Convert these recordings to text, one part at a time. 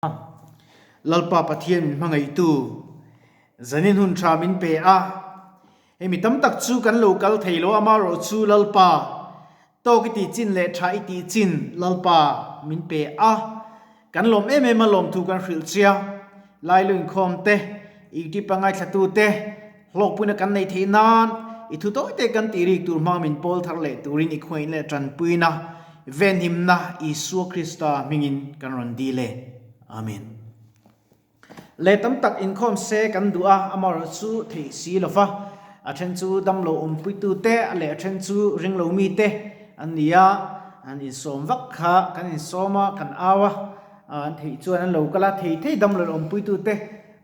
Lalpa Pathian min hmangaihtu, zanin hun tha min pe a, hei mi tam tak chu kan lo kal thei lo, amaherawh chu Lalpa tawk i tih chin leh tha i tih chin Lalpa min pe a, kan lawm em em a lawmthu kan hrilh chia, Lailu inkhawm te, Youtube a ngaithla te, hlawkpuina kan neih theih nan i thu tawi te kan tih rik tur hmang min pawl thar leh turin i khuain leh tanpuina venhimna Isua Krista hmingin kan rawn dil e. Amen. Leh tam tak inkhawm se kan duh a, amaherawh chu theih si lo va, a then chu damlo awmpuitu te leh a then chu ringlo mi te an ni a, an insawm vak kha kan insawm a, kan au a, an theih chuan an lo kal a, thei thei damlo awmpuitu te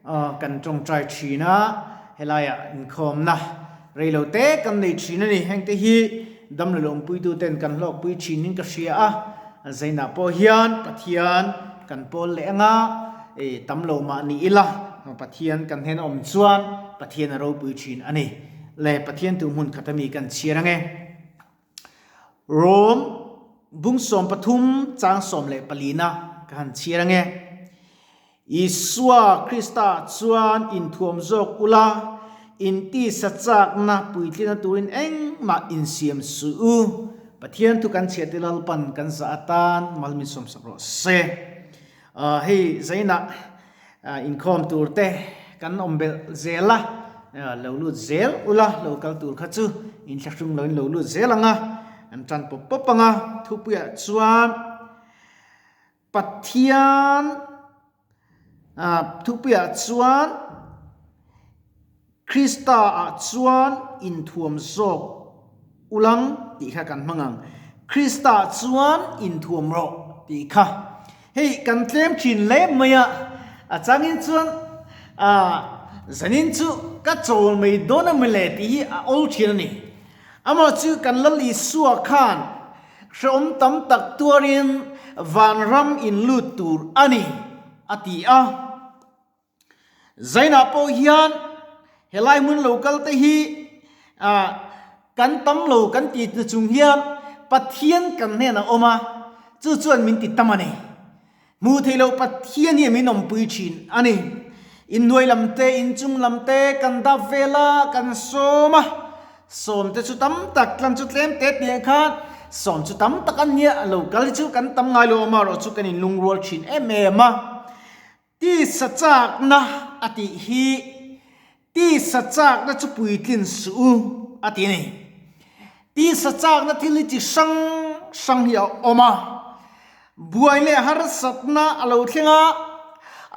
Kan tawngtai thin a, helaiah inkhawmna reilo te kan nei thin a ni. Hengte hi damlo lawmpuitu ten kan hlawkpui thinin ka hria a, Zainah pawh hian Pathian kan pawl leh anga tam lo mah ni ila, Pathian kan hnen a awm chuan Pathian a ropui thin a ni. Le Pathian tu hmun khat ami kan chhiar ange. Rom bung 13 chang 14 na ka han chhiar ange. Isua Krista chuan inthuam zawk ula, intisa chakna puitlina turin engmah insiam suh u. Pathian thu kan chhiat i Lalpan kan zah atan mal min sawmsak rawh se. Hei zainah inkhawm tur te kan awm belh zel a, lo lut zel ula, lo kal tur kha chu inthlahrung loin lo lut zel ang a, an tan pawp pawp ang a, thupuiah chuan Pathian thupuiah chuan Krista-ah chuan inthuam zawk ulang tih kha kan hmang ang. Krista-ah chuan inthuam rawh tih kha. Hei kan tlem thin hle mai a, a changin chuan zanin chu ka chawl mai dawn a mawle tih hi a awl thin a ni. Amah chu kan Lal Isua khan Hreawm tam tak tuarin vanram in lut tur a ni, a ti a. Zainah pawh hian helai hmun lo kal te hi kan tam lo kan ti na chung hian Pathian kan hnenah awm a, chu chuan min ti tam a ni. Hmuh theih loh Pathian hi min awmpui thin a ni. Inhnuai lam te, inchung lam te kan dap vel a, kan sawm a. Sawm te chu tam tak, tlan chu tlem te tih khan sawm chu tam tak a nia, lo kal hi chu kan tam ngai lo a, amaherawh chu kan inlungrual thin em em a. Tisa chakna a tih hi tisa chakna chu puitlin suh u a ti a ni. Tisa chakna thil hi chi hrang hrang hi a awm a, buai leh harsatna a lo thleng a,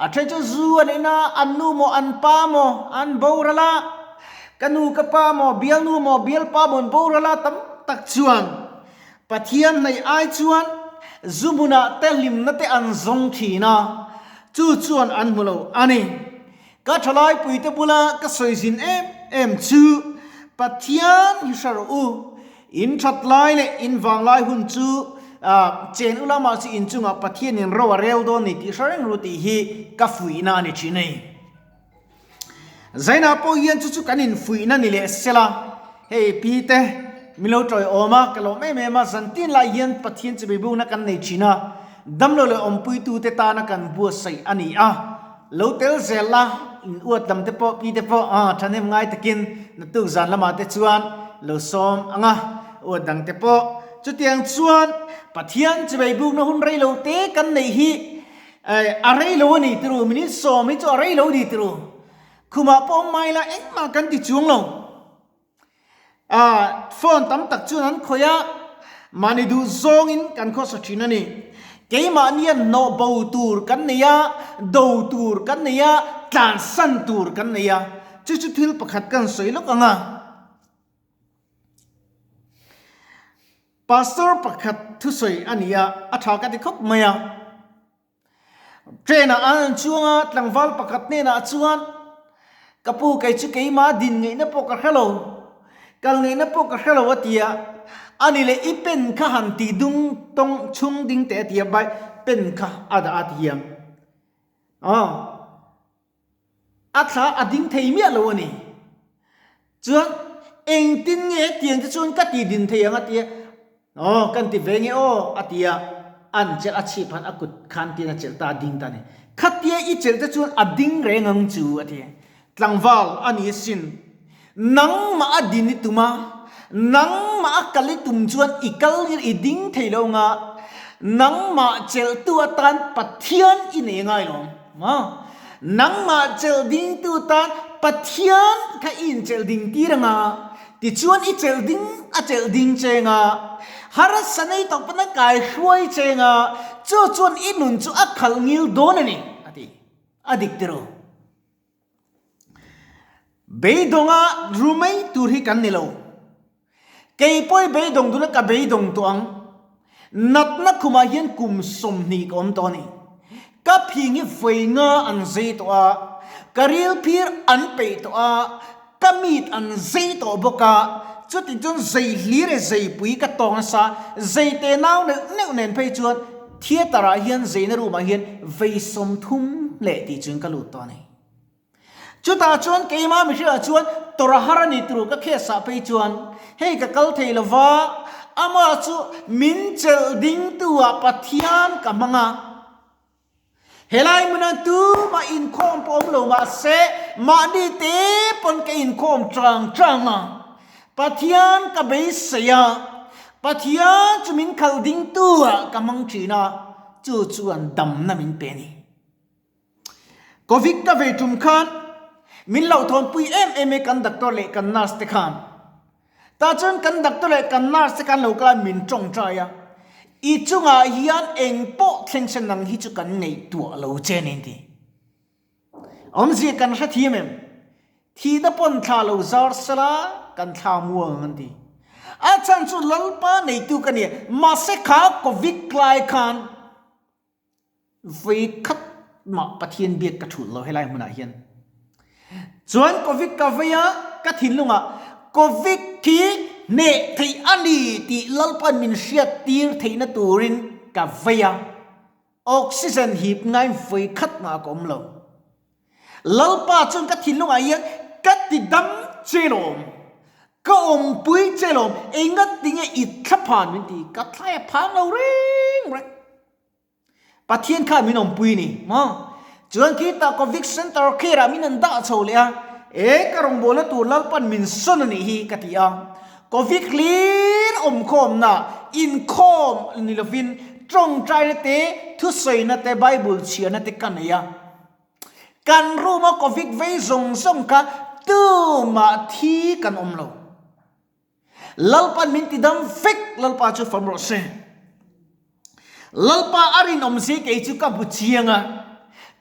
a then chu zu a neih na, an nu maw an pa maw an boral a, ka nu ka pa maw bialnu maw bialpa maw an boral a tam tak chuan Pathian hnaih ai chuan zu hmunah te hlimna te an zawng thin a, chu chuan an hmu lo a ni. Ka thalaipuite bula ka sawi zin em em chu Pathian hi hre rawh u, in that lai leh in vang lai hun chu chen u lamah chu in chungah Pathianin ro a rel dawn ni tih hre reng ru tih hi ka fuihna a ni thin a ni. Zainah pawh hian chu chu kan infuihna ni leh sela, hei pi te min lo tawiawm a, ka lawm em em a, zantin lai hian Pathian chi beibukna kan nei thin a, damlo leh awmpuitute tana kan buatsaih a ni a, lo tel zel la, in uat lam te pawh pi te pawh thahnem ngai takin naktuk zan lamah te chuan lo sawm ang a, uat dang te pawh chutiang chuan Pathian chi beibukna hun rei lo te kan neih hi A rei lo a ni tiru, minute sawm hi chu a rei lo a ni tiru. Khumah pawh awm mai la engmah kan ti chuang lo. Phone tam tak chuan an khawih a, mahni duh zawngin kan khawsa thin a ni. Keimahnia hnawh bo tur kan nei a, do tur kan nei a, tlansan tur kan nei a. Chu chu thil pakhat kan sawi lawk ang a. Pastor pakhat thusawi a ni a, a tha ka ti khawp mai a. Train ah an an chuang a, tlangval pakhat hnenah chuan, Ka pu kei chu keimah din ngaihna pawh ka hre lo, kal ngaihna pawh ka hre lo a ti a. A ni leh i pen kha han ti dung tawng chhung ding teh a ti a, bai pen kha a dah a ti hiam. Aw. A thla a ding thei miah lo a ni. Chuan engtin nge hetiang te chuan ka ti din thei ang a ti a, aw kan ti ve nge aw a ti a, an chelh a chhip han a kut khan tin a chelh ta a ding ta a ni. Khatia i chelh te chuan a ding reng ang chu, a ti. Tlangval a ni asin. Nangmah a din i tum a, nangmah a kal i tum chuan i kal ngir i ding thei lo anga, nangmah chelhtu atan Pathian i nei ngai lo ang. Maw? Nangmah chelh dingtu tan Pathian kha i inchelh ding tir anga, tichuan i chelh ding a chelh ding che anga, harsa nei tawh pawn a kai hruai che anga, chu chuan i nun chu a khalh ngil dawn a ni, a ti. A dik tiraw? Beidawnga ru mai tur hi kan ni lo. Kei pawh i beidawng dun a ka beidawng tawh ang. Natna khumah hian kum 20 ka awm tawh a ni. Ka phing hi vawi nga an zei tawh a, ka ril phir an peih tawh a, ka mit an zei tawh bawk a, chuti chuan zei hlir e zeipui ka tawng nasa, zei te nau neuh neuh nen phei chuan theatre ah hian zeina room ah hian vei 30 leh tih chuan ka lut tawh a ni. Chutah chuan keimah mihringah chuan tawrh a har a ni tur ka khesah phei chuan hei ka kal thei lo va, amah chu min chelh dingtu ah Pathian ka hmang a. Helai hmunah tumah inkhawm pawh awm lo mahse mahni te pawn ka inkhawm chang chang a, Pathian ka beisei a, Pathian chu min khalh dingtu ah ka hmang thin a, chu chuan damna min pe a ni. Covid ka vei tum khan min hlauhthawnpui em em e kan doctor leh kan nurse te khan. Tah chuan kan doctor leh kan nurse te khan lo kal a min tawngtai a, i chungah hian eng pawh thleng se nang hi chu kan ngaihtuah lo che a ni an ti. Awmzia kan hrethiam em? Thihna pawn thla lo zar sela kan thla muang an ti. A chhan chu Lalpa neitu ka ni a, mahse kha Covid lai khan Vawi khat mah Pathian biak ka thulh lo helai hmunah hian. Chuan Covid ka vei a, ka thinlungah Covid khi hneh theih a ni tih Lalpa'n min hriat tir theihna turin ka vei a, oxygen hip ngai vawi khat mah ka awm lo. Lalpa chuan ka thinlungah hian ka ti dam che lawm, ka awmpui che lawm, enga tinge i thlaphan min ti, ka thlai a phang lo reng reng. Pathian khan min awmpui ni maw? Chuan khitah Covid Center care ah min an dah chho leh a, e ka rawngbawlna tur Lalpan min sawn a nih hi ka ti a. Covid hlir awmkhawmna, inkhawm ni lovin tawngtaina te, thusawina te, Bible chhiarna te ka nei a. Kan room a Covid vei zawng zawng kha tumah thi kan awm lo. Lalpan min ti dam vek, Lalpa chu fam rawh se. Lalpa a rinawm si kei chu ka hmu chiang a,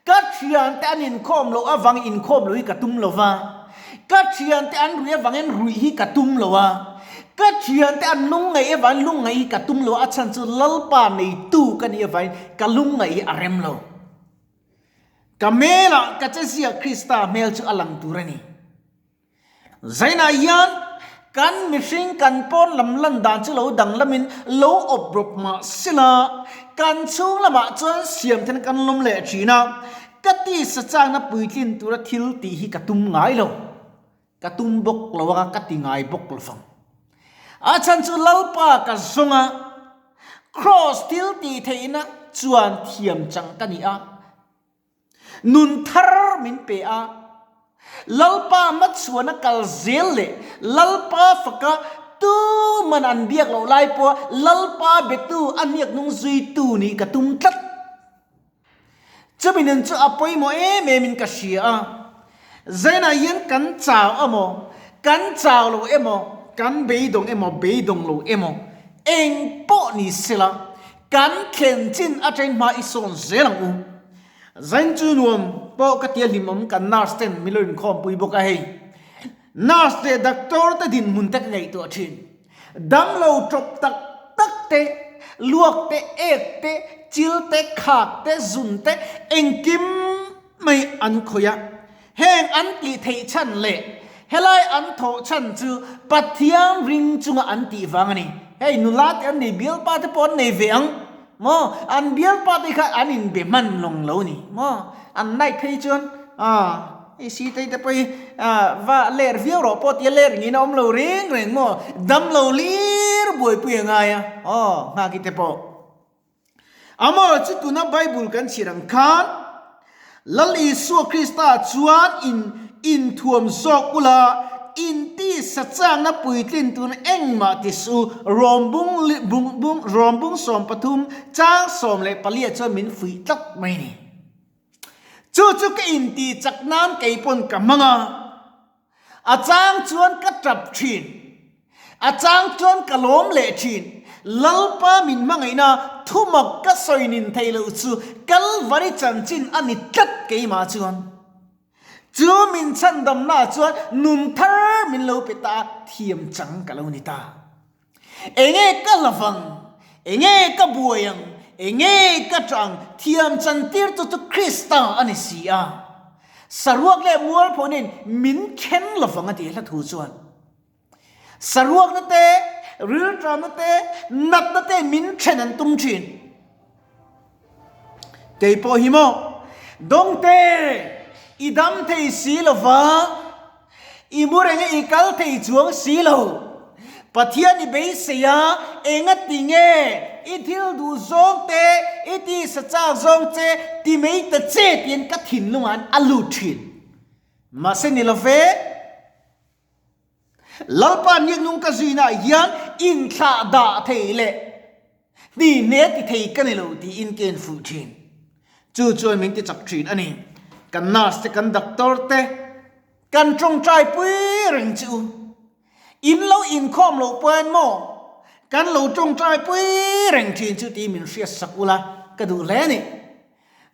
ka thiante an inkhawm loh avangin inkhawm loh hi ka tum lo va, ka thiante an ruih avangin ruih hi ka tum lo a, ka thiante an lungngaih avangin lungngaih hi ka tum lo a, a chhan chu Lalpa neitu ka nih avangin ka lungngaih hi a rem lo. Ka hmelah ka chezia Krista hmel chu a lang tur a ni. Zainah hian kan mihring kan pawn lam lan dan chu lo danglamin lo awp rawp mah sela, kan chhung lamah chuan siam then kan lawm leh thin a, ka tisa chakna puitlin tura thil tih hi ka tum ngai lo, ka tum bawk lo a, ka ti ngai bawk lo vang. A chhan chu Lalpa ka zawng a, Kraws thil tih theihna chuan thiam chang ka ni a, Nun thar min pe a, Lalpa hmachhuana kal zel leh Lalpa faka tuman an biak loh lai pawha Lalpa betu a hniak nung zuitu nih ka tum tlat. Chumi nun chu a pawimawh em em in ka hria a, Zainah hian kan chau emaw, kan chau lo emaw, kan beidawng emaw, beidawng lo emaw, eng pawh ni sela, Kan thlen chin atangin hma i sawn zel ang u. Zain chu nuam pawh ka tia hlimawm kan nurse ten min lo inkhawmpui bawk a hei. Nurse leh doctor te dinhmun te ka ngaihtuah thin. Damlo tawp tak tak te, luak te, ek te, chil te, khak te, zun te engkim mai an khawih a. Heng an tih theih chhan leh helai an thawh chhan chu Pathian ring chunga an tih vang a ni. Hei nula te an nei, bialpa te pawh an nei ve ang maw? An bialpa te kha an inbe hman lawng lo a ni maw? An night phei chuan ah hei sitei te pawh hi ah va ler viau rawh pawh tia ler ngin a awm lo reng reng maw? Damlo hlir buaipui a ngai a, aw nghaki te pawh. Amaherawhchu tuna Bible kan chhiar ang khan. Lal Isua Krista chuan in inthuam zawk ula, in tisa chakna puitlin tuna engmah ti suh u, Rom bung bung bung Rom bung 13 chang 14 chuan min fuih tlat mai a ni. Chu chu ka intih chak nan kei pawn ka hmang a, a chang chuan ka tap thin, a chang chuan ka lawm leh thin. Lalpa min hmangaihna thumak ka sawi nin theih loh chu Kalvari chanchin a ni tlat keimah chuan. Chu min chhandamna chuan nun thar min lo pe ta a, thiam chang ka lo ni ta. Enge ka la vang? Enge ka buai ang? Enge ka ṭah ang? Thiam chantirtu chu Krista a ni si a. Saruak leh mualphonin min then lo vang a ti hla thu chuan. Saruakna te, rilṭamna te, natna te min then an tum ṭhin. Kei pawh hi maw? Dawngte, i dam thei si lo va, i mu reng a i kal thei chuang si lo. Pathian i beisei a, engati nge i thil duh zawng te, i tisa chak zawng che ti mai ta che tiin ka thinlungah an a lut thin. Mahse ni lo ve. Lalpa niaknung ka zuinaah hian inthlah dah thei leh hni hne ti thei ka ni lo tiin ka infuh thin. Chu chuan min ti chak thin a ni. Kan nurse te, kan doctor te, kan tawngtai pui reng che u. In lo inkhawm loh pawhin maw kan lo tawngtai pui reng thin chu tiin min hriat sak ula ka duh hle a ni.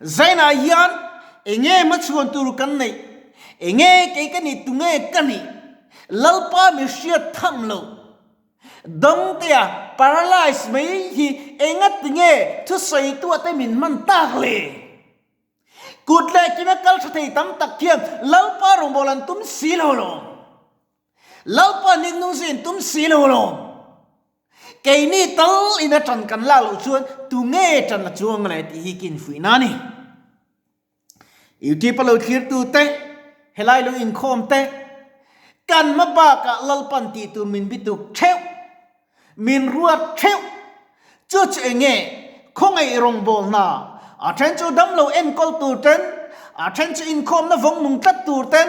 Zainah hian enge hmachhuan tur kan neih? Enge kei ka nih tunge ka nih? Lalpa mi hriat tham lo. Dawngtea paralyze mai hi enga tinge thusawi tuah te min hman tak le? Kut leh kima kal tha thei tam tak hian Lalpa rawngbâwl an tum si lo lawm. Lalpa ningnung zui an tum si lo lawm. Keini tal ina ṭan kan lak loh chuan tunge ṭan la chuang le tih hi ka infuihna a ni. YouTube a lo thlirtu te, helai lo inkhawm te, kan hma bakah Lalpan tih tur min bituk ṭheuh, min ruat ṭheuh. Chu chu enge khawngaih rawngbâwl hna, a ṭhen chu damlo enkawl tur ten, a ṭhen chu inkhawmna vawng nung tlat tur ten,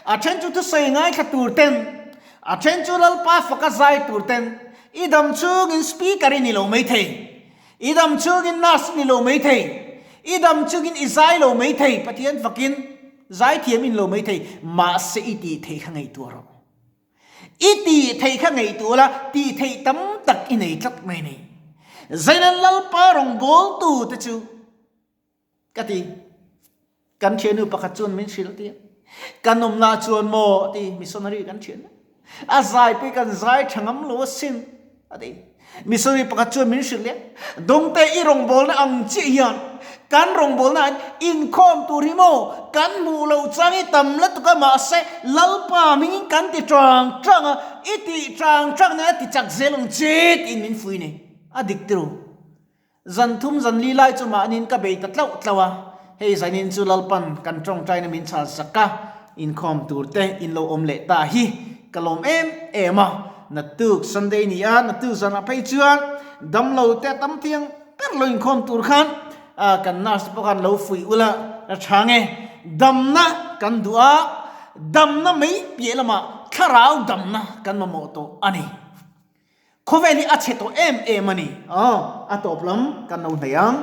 a ṭhen chu thusawi ngaithla tur ten, A then chu Lalpa faka zai tur ten i dam chungin speaker i ni lo mai thei, i dam chungin nurse i ni lo mai thei, i dam chungin i zai lo mai thei, Pathian fakin zai thiam i ni lo mai thei, mahse i tih theih kha ngaihtuah rawh. I tih theih kha ngaihtuah la, tih theih tam tak i nei tlat mai ni. Zainan Lalpa rawngbawltu te chu Ka ti. Kan thiannu pakhat chuan min hrilh ti a. Kan awmna chuan maw ti missionary kan thian a. A zai pawh kan zai tha ngam lo asin a ti. Missionary pakhat chuan min hrilh leh a. Dawngte i rawngbawlna ang chiah hian kan rawngbawlna ah inkhawm tur hi maw kan hmuh loh chang hi tam lutuk a mahse Lalpa hmingin kan ti tang tang a, i tih tang tang nen a ti chak zel ang che tiin min fui ni. A dik tiro. Zan thum zan li lai chu mahniin ka bei ta tlauh tlauh a, hei zanin chu Lalpan kan tawngtaina min chhan sak a, inkhawm tur te in lo awm leh ta hi ka lawm em em a, naktuk Sunday ni a, naktuk zanah phei chuan damlo te a tam thiang ber lo inkhawm tur khan kan nurse te pawh khan lo fuih ula la tha nge, damna kan duh a, damna mai piah lamah thlarau damna kan mamawh tawh a ni. Khawvel hi a chhe tawh em em a ni. Aw, a tawp lam kan lo hnaih ang.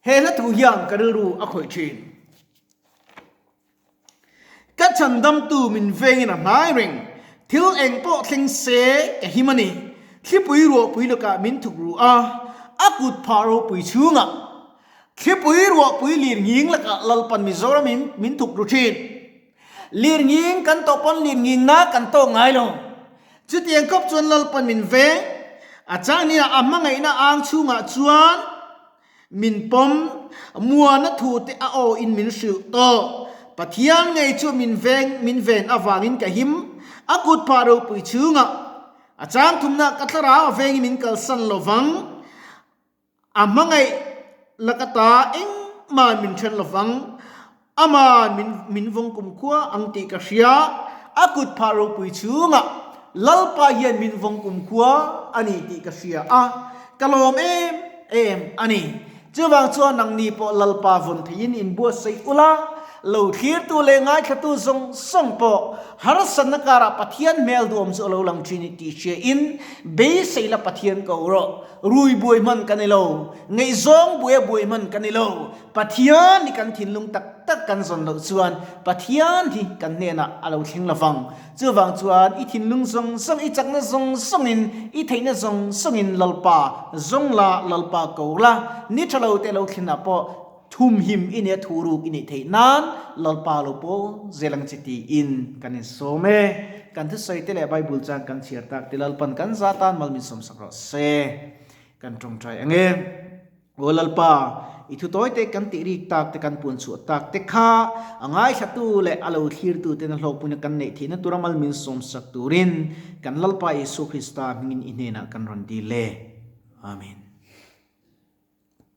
He hla thu hian ka rilru a khawih thin. Ka chhandamtu min vengin a hnai reng. Thil eng pawh thleng se ka him a ni. Thlipui ruahpui lakah min thuk ru a, a kut phah ropui chhungah. Thlipui ruahpui lir nghing lakah Lalpan Mizoram in min thuk ru thin. Lirnghing kan tawh pawn lirnghingna kan tawk ngai lo. Chutiang khawp chuan Lalpan min veng. A changnia a hmangaihna ang chhungah chuan min pawm, muana thu te a aw in min hrilh tawh. Pathian ngei chu min veng, min ven avangin ka him. A kut phah ropui chhungah a chang thumna ka thlarau a vengin min kalsan lovang. A hmangaih laka ta engmah min then lovang, ama'n min min vawng kumkhua ang tih ka hria, a kut phah ropui chhungah Lalpa hian min vawng kumkhua a ni tih ka hria a, ka lawm em em a ni. Chuvang chuan nangni pawh Lalpa vawn theiin inbuatsaih ula, lo thlirtu leh ngaithlatu zawng zawng pawh harsatna karah Pathian hmel duhawm chu a lo lang thin i tih hriain beisei la Pathian ko rawh. Rui buai hman ka ni lo, ngaihzawng buai a buai hman ka ni lo, Pathian hi kan thinlung tak tak kan zawn loh chuan Pathian hi kan hnenah a lo thleng lovang. Chuvang chuan i thinlung zawng zawng, i chakna zawng zawngin, i theihna zawng zawngin Lalpa zawng la, Lalpa ko la, ni tha lo te lo thlenah pawh thumhim i nia thu ruk i neih theih nan Lalpa lo pawl zel ang che tiin kan insawm e. Kan thusawi te leh Bible chang kan chhiar tak te Lalpan kan za tan mal min sawmsak rawh se. Kan tawngtai ang e. Aw Lalpa, i thu tawi te kan tih rik tak te kan puan chhuah tak te kha a ngaithlatu leh a lo thlirtu tena hlawkpuina kan neih theihna tura mal min sawmsak turin kan Lalpa Isua Krista hmingin i hnenah kan rawn dil e. Amen.